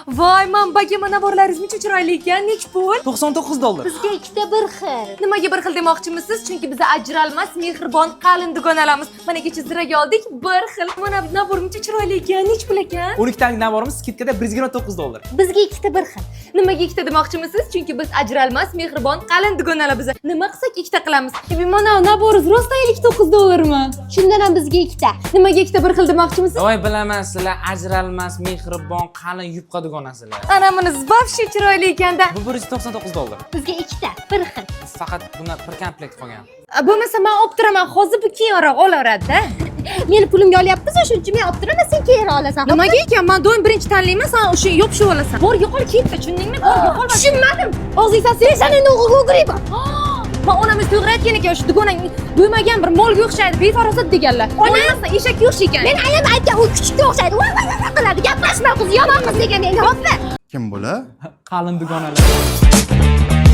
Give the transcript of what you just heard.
Voy, man богема набор laringiz muncha chiroyli ekan. Nechi pul? 99 dollar. Bizga ikkita bir xil. Nimaga bir xil demoqchimisiz? Chunki biza ajralmas mehribon qalin dugonalarmiz. Mana kecha ziraga oldik bir xil. Mana набор muncha chiroyli ekan. Nechi pul ekan? 12 talik набор imiz скидка da 129 dollar. Bizga ikkita bir xil. Nimaga ikkita demoqchimisiz? Chunki biz ajralmas mehribon qalin dugonalar biz. Nima qilsak ikkita qilamiz. Mana набор ingiz rostdan 59 dollarmi? Shundan ham bizga ikkita. Nimaga ikkita bir xil demoqchimisiz? Voy, bilaman, sizlar ajralmas mehribon qalin yupqa dugonasizlar. Ana buni вообще chiroyli ekanda. Bu 199 dollar. Bizga ikkita bir xil. Faqat bundan bir komplekt qolgan. Bo'lmasa men olib turaman. Hozir bu keyinroq olaveradi-da. Meni pulimga olyapmiz, shuning uchun men olib turaman, sen keyinroq olasan. Nimaga ekan? Men doim birinchi tanlayman, sen o'sha yopishib olasan. Bor, yo'qol, ketdi, tushundingmi? Bor, yo'qol. Tushunmadim. Og'zing sasiq. Men seni endi o'g'irlayman. Man onamiz to'g'ri aytgan ekan, o'sha dugonang do'magan bir molga o'xshaydi, befarosat deganlar. Ona eshakka o'xshaykan. Men ayam aytgan, u kuchukka o'xshaydi. Voy voy voy qiladi. Gaplashma qiz, yomon qiz degan menga, hopmi? Kim bular? Qalin dugonalar.